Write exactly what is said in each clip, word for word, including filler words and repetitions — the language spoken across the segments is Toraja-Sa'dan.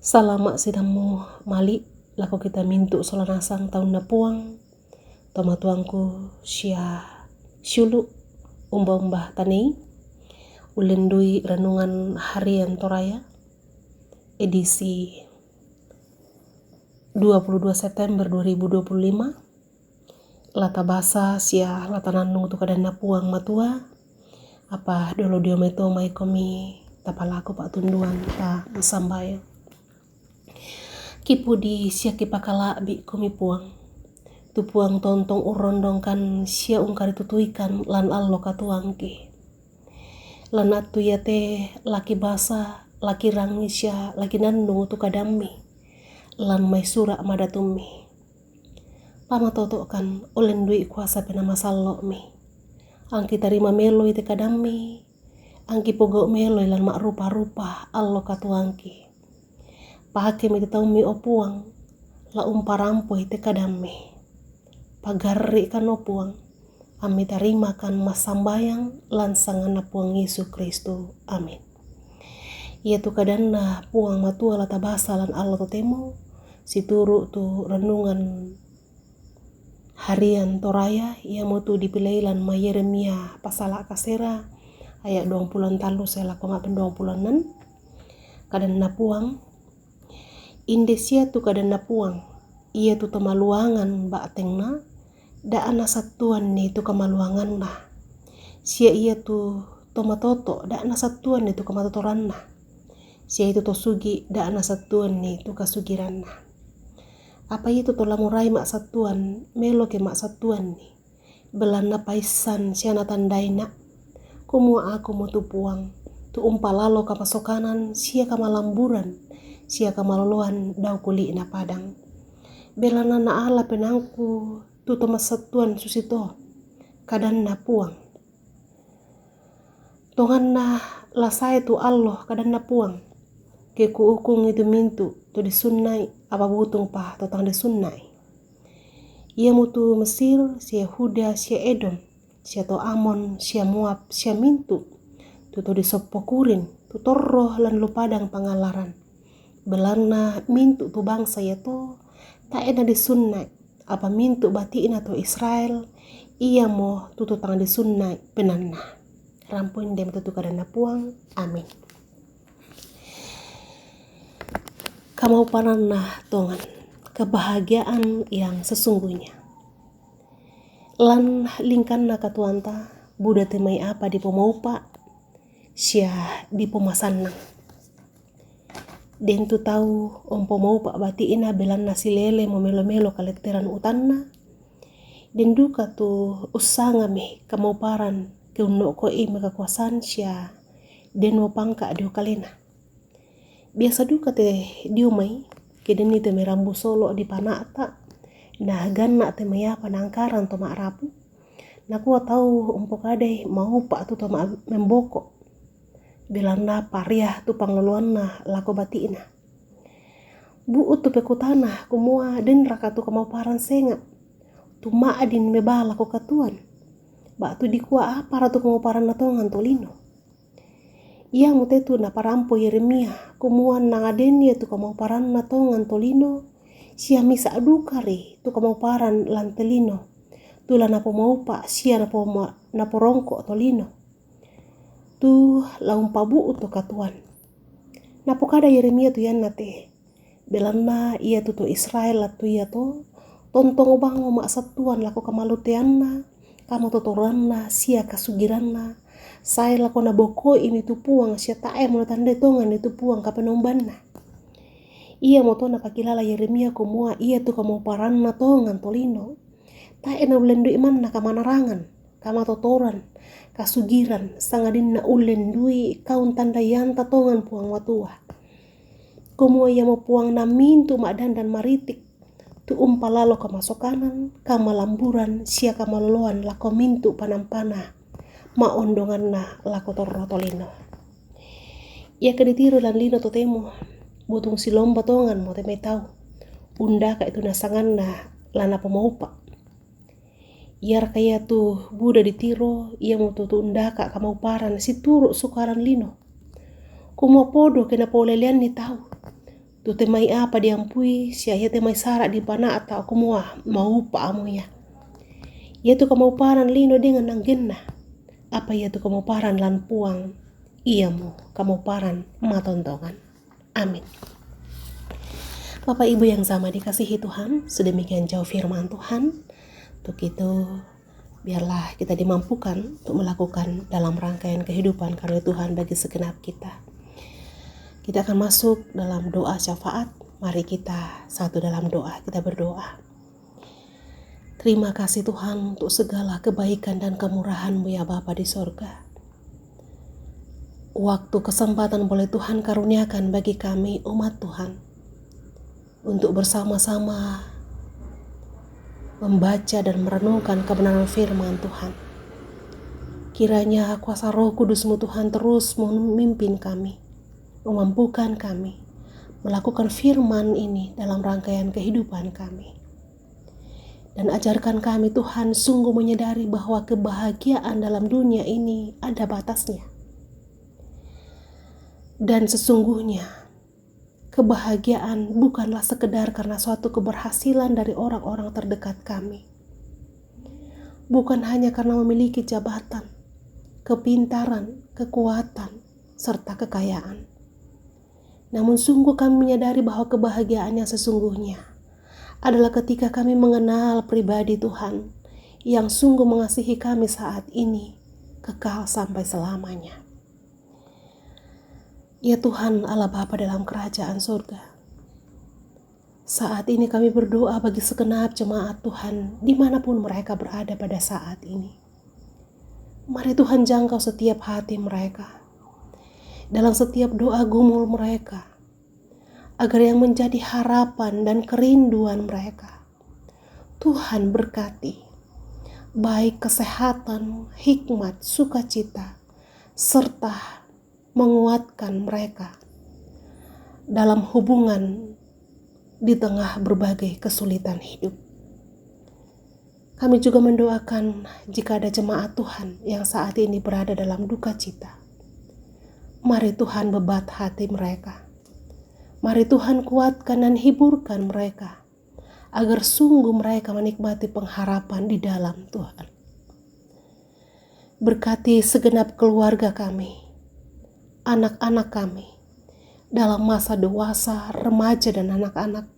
Salama' sidammu mali' lako kita mintu' sola nasang taunna Puang, tomatuangku sia siulu' umba-umba tanei, ullendui renungan harian Toraya, edisi dua puluh dua September dua ribu dua puluh lima. La tabasa sia la tanannung tu kadanna Puang Matua. Apa dolo dio mai to maikomi tapalaku pa'tunduan ta massambayang. Kipudi sia kipakala'bi' komi Puang, tu Puang tontong urrondongkan sia ungkaritutuikan lan allo katuangki. Lan attu iate laki basa, laki rangi sia laki nannung tu kadammi, lan mai sura' madatummi. Pamatoto'kan ullendui kuasa Penaa Masallo'mi. Angki tarima meloi te kadammi, angki pogau' meloi lan ma'rupa-rupa allo katuangki. Pakemi te taummi, o Puang, la umparampoi te kadammi. Pagarri'kan, o Puang, ammi tarimakan massambayang lan sanganna Puang Yesu Kristu. Amin. Iatu kadanna Puang Matua la tabasa lan allo totemo, situru' tu renungan harian Toraya, iamotu dipilei lan mai Yeremia pasala' kasera, aya' duangpulo tallu sae lako nga' duangpulo ennem. Kadanna Puang, inde sia tu kadanna Puang, iatu to maluangan ba'tengna, da' nasattuanni tu kamaluanganna, sia iatu to matoto' da' nasattuanni tu kamatotoranna, sia iatu to sugi' da' nasattuanni tu kasugiranna. Apa iatu to la morai ma'sattuan, melo ke ma'sattuanni, belanna paissan sia natandaina', kumua akumo tu Puang, tu umpalalo kamasokanan sia kamalamburan sia kamaloloan dao kuli'na padang. Belanna naala penaangku tu to massattuan susito, kadanna Puang. Tonganna la sae tu allo, kadanna Puang, ke kuukungi tu mintu' to disunna'i, apa butungpa to tang disunna'i. Iamotu Mesir, sia Yehuda, sia Edom, sia to Amon, sia Moab, sia mintu' tu to disoppo kurin, tu torro lan lu padang pangallaran. Belanna mintu' tu bangsa iato tae' nadisunna'i, apa mintu' bati'na to Israel, iamo tu to tang disunna'i penaanna. Rampo inde matotu kadanna Puang. Amin. Kamauparanna tongan, kebahagiaan yang sesungguhnya. Lan lingkanna katuoanta, buda te mai apa dipomaupa' sia dipomasannang. Den tu tau umpomaupa' bati'na belanna silele mo melo-melo kaletteran utanna. Den duka tu ussangami kamauparan ke unno'ko'i mai kakuasaan sia den mo pangka' dio kalena. Biasa duka te dio mai, ke denni te mai rambu solo' dipana'ta, na ganna' te mai apa naangkaran to ma'rapu. Nakua tau umpokadai maupa' tu to ma-, memboko', belanna paria tu pangloloanna lako bati'na. Bu'tu pekutana, kumua, denraka tu kamauparan senga', tu ma'din mebaa lako katuoan? Ba'tu dikua apara tu kamauparanna tongan tolino? Iamote tu naparampo Yeremia, kumua, nangaden ia tu kamauparanna tongan tolino, sia misa' dukari tu kamauparan lan te lino, tu la napomaupa' sia napoma-, naporongko' tolino, tu la umpabu'tu katuoan. Napokada Yeremia tu iannate, belanna iatu to Israel attu iato, tontong bango ma'sattuan lako kamaluteanna, kamatotoranna, sia kasugiranna, sae lako naboko'imi tu Puang sia tae' mo natandai tonganni tu Puang Kapenombanna. Iamoto napakilala Yeremia kumua iatu kamauparanna tongan tolino tae' naullendui manna kamanarangan, kamatotoran, kasugiran, sangadinna ullendui kauntandaianta tongan Puang Matua. Kumua iamo Puang namintu' ma'dandan maritik, tu umpalalo kamasokanan, kamalamburan, sia kamaloloan lako mintu' panampana, ma'ondonganna lako torro tolino. Iake ditiro lan lino totemo, butung silomba tonganmo te mai tau, undaka'i tu nasanganna la napomaupa'. Iaraka iatu buda ditiro, iamotu tu undaka' kamauparan situru' sukaran lino. Kumua podo ke napaoleleanni tau, Tu te mai apa diampui, sia ia te mai sara di pana atau kumua mau upa amu ia. Ia tu kamau paran lino dengan nang genna. Apa ia tu kamau paran lan puang, ia mu kamau paran matontongan. Amin. Bapak Ibu yang sama dikasihi Tuhan, sedemikian jauh firman Tuhan. Untuk itu, biarlah kita dimampukan untuk melakukan dalam rangkaian kehidupan karunia Tuhan bagi segenap kita. Kita akan masuk dalam doa syafaat. Mari kita satu dalam doa, kita berdoa. Terima kasih Tuhan untuk segala kebaikan dan kemurahan-Mu ya Bapa di sorga. Waktu kesempatan boleh Tuhan karuniakan bagi kami umat Tuhan untuk bersama-sama membaca dan merenungkan kebenaran firman Tuhan. Kiranya kuasa Roh Kudus-Mu Tuhan terus memimpin kami, memampukan kami melakukan firman ini dalam rangkaian kehidupan kami. Dan ajarkan kami Tuhan sungguh menyadari bahwa kebahagiaan dalam dunia ini ada batasnya. Dan sesungguhnya kebahagiaan bukanlah sekedar karena suatu keberhasilan dari orang-orang terdekat kami. Bukan hanya karena memiliki jabatan, kepintaran, kekuatan, serta kekayaan. Namun sungguh kami menyadari bahwa kebahagiaan yang sesungguhnya adalah ketika kami mengenal pribadi Tuhan yang sungguh mengasihi kami saat ini, kekal sampai selamanya. Ya Tuhan Allah Bapa dalam kerajaan surga, saat ini kami berdoa bagi segenap jemaat Tuhan dimanapun mereka berada pada saat ini. Mari Tuhan jangkau setiap hati mereka, dalam setiap doa gumul mereka, agar yang menjadi harapan dan kerinduan mereka, Tuhan berkati, baik kesehatan, hikmat, sukacita, serta menguatkan mereka dalam hubungan di tengah berbagai kesulitan hidup. Kami juga mendoakan jika ada jemaat Tuhan yang saat ini berada dalam duka cita. Mari Tuhan bebat hati mereka. Mari Tuhan kuatkan dan hiburkan mereka, agar sungguh mereka menikmati pengharapan di dalam Tuhan. Berkati segenap keluarga kami, anak-anak kami, dalam masa dewasa, remaja dan anak-anak,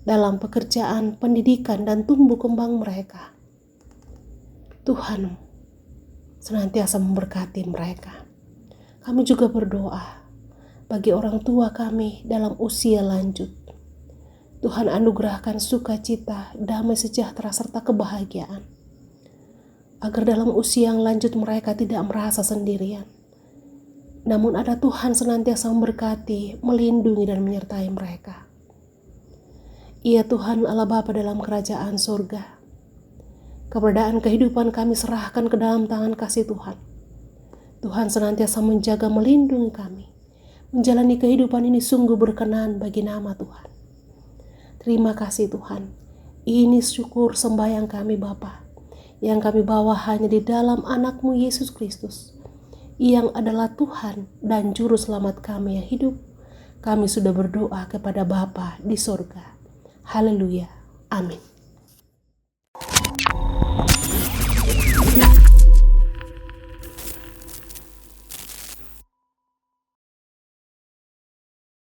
dalam pekerjaan, pendidikan dan tumbuh kembang mereka. Tuhan senantiasa memberkati mereka. Kami juga berdoa bagi orang tua kami dalam usia lanjut. Tuhan anugerahkan sukacita, damai sejahtera serta kebahagiaan, agar dalam usia yang lanjut mereka tidak merasa sendirian. Namun ada Tuhan senantiasa memberkati, melindungi dan menyertai mereka. Ya Tuhan Allah Bapa dalam kerajaan surga, keberadaan kehidupan kami serahkan ke dalam tangan kasih Tuhan. Tuhan senantiasa menjaga, melindungi kami. Menjalani kehidupan ini sungguh berkenan bagi nama Tuhan. Terima kasih Tuhan. Ini syukur sembahyang kami Bapa, yang kami bawa hanya di dalam Anak-Mu Yesus Kristus, yang adalah Tuhan dan Juru Selamat kami yang hidup. Kami sudah berdoa kepada Bapa di sorga. Haleluya. Amin.